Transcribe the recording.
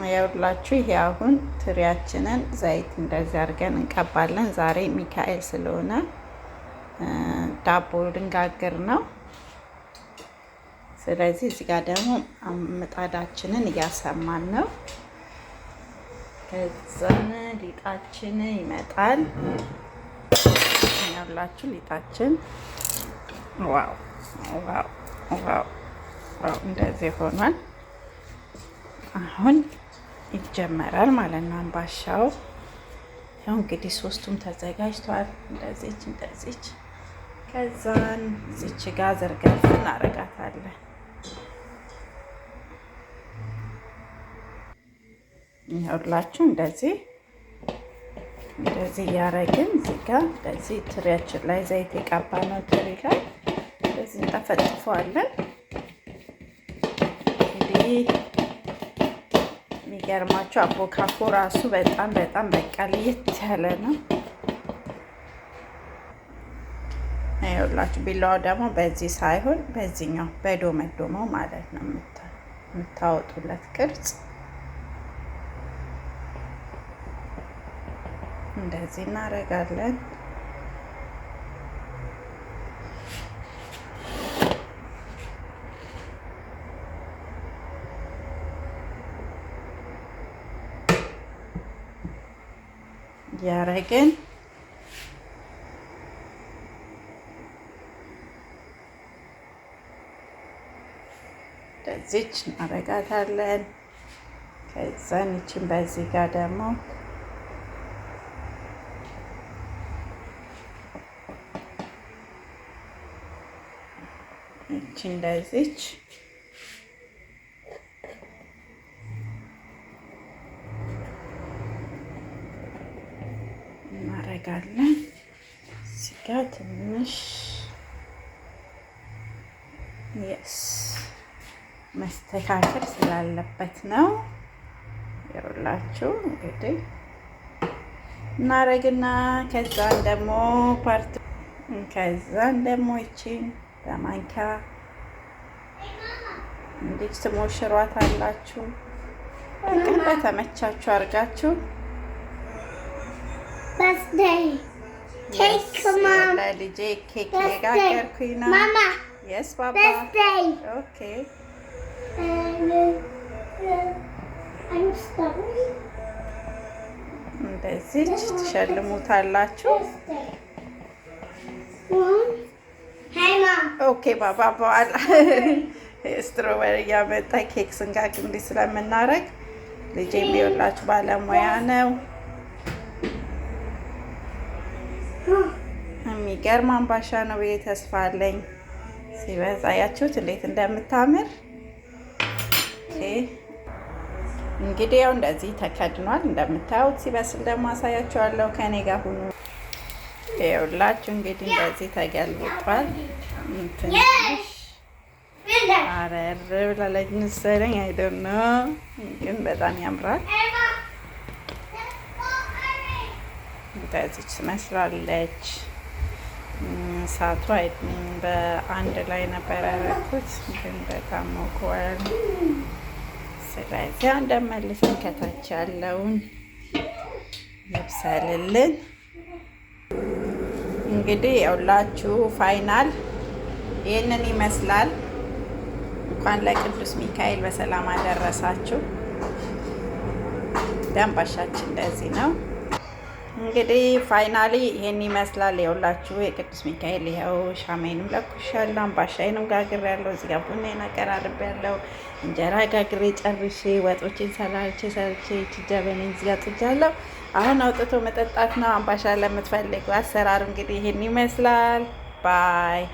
ያውላችሁ ይሄ አሁን ትሪያችንን ዘይት እንደዚህ አድርገን እንቀባለን። ዛሬ ሚካኤል ስለሆነ ዳቦ ልንጋግር ነው። ስለዚህ እዚህ ጋር ደግሞ ምጣዳችንን እያሰማን ነው። ከዛን ሊጣችን ይመጣል። ያውላችሁ ሊጣችን wow wow wow wow እንደዚህ ሆኗል። አሁን ይጀመራል ማለት ነው አምባሻው። ያው እንግዲህ ሶስቱም ተዘጋጅቷል። እንደዚች እንደዚች ከዛን እዚች ጋር ዘርገፍ እናደርጋታለን። ይኸውላችሁ እንደዚህ እንደዚህ እያደረግን እዚህ ጋር እንደዚህ ትሪያችን ላይ ዘይት የቀባነው ትሪ ላይ እንደዚህ እንጠፈጥፈዋለን። እንግዲህ የሚገርማችሁ አቦካኮ ራሱ በጣም በጣም በቃ ለየት ያለ ነው። ይኸውላችሁ ቢላዋው ደግሞ በዚህ ሳይሆን በዚህኛው በዶመዶመው ማለት ነው የምታወጡለት ቅርጽ እንደዚህ እናደርጋለን። እያደረግን እንደዚች እናደርጋታለን። ከዛን ይችን በዚህ ጋር ደግሞ ይቺ እንደዚች እናደርጋለን። እዚህ ጋ ትንሽ yes መስተካከል ስላለበት ነው። ይኸውላችሁ እንግዲህ እናደርግና ከዛን ደግሞ part ከዛን ደግሞ ይቺን በማንኪያ እንዴት ትሞሽሯት አላችሁ። በቃ በተመቻችሁ አድርጋችሁ Birthday. Cake, Mom. ለልጄ ኬክ እየጋገርኩኝ ነው። Mama. Yes ባባ። Birthday. Okay. And I'm sorry. እንደዚህ ትሸልሙታላችሁ። Birthday. Mom. Hey, Mom. Okay ባባ። በኋላ strawberry እያመጣ ኬክ ስንጋግር እንዲህ ስለምናረግ ልጄ ቢወላችሁ ባለሙያ ነው። የሚገርም አምባሻ ነው ብዬ ተስፋ አለኝ። ሲበዛ አያችሁት እንዴት እንደምታምር። Okay እንግዲህ ያው እንደዚህ ተከድኗል እንደምታዩት። ሲበስል ደግሞ አሳያችኋለሁ። ከኔ ጋር ሁኑ። ይኸውላችሁ እንግዲህ እንደዚህ ተገልብጧል። ትንሽ አረር ብላለች መሰለኝ፣ I don't know፣ ግን በጣም ያምራል። Hey, Mom. እንደዚች ትመስላለች። እሳቱ በአንድ ላይ ነበር ያደረኩት፣ ግን በጣም ሞቋል። ስለዚህ እንደመልሰን ከታች ያለውን ይብሰልልን። እንግዲህ ያውላችሁ final ይህንን ይመስላል። እንኳን ለቅዱስ ሚካኤል በሰላም አደረሳችሁ። አምባሻችን እንደዚህ ነው። እንግዲህ finally ይሄን ይመስላል። የሁላችሁ የቅዱስ ሚካኤል ይኸው ሻማዬንም ለኩሻለሁ፣ አምባሻዬንም ጋግሬያለሁ። እዚህ ጋር ቡናዬን አቀራርቤያለሁ። እንጀራ ጋግሬ ጨርሼ ወጦችን ሰራርቼ ሰርቼ ጀበኔን እዚህ ጋር ጥጃለሁ። አሁን አውጥቶ መጠጣት ነው። አምባሻ ለምትፈልጉ አሰራሩ እንግዲህ ይሄን ይመስላል። Bye.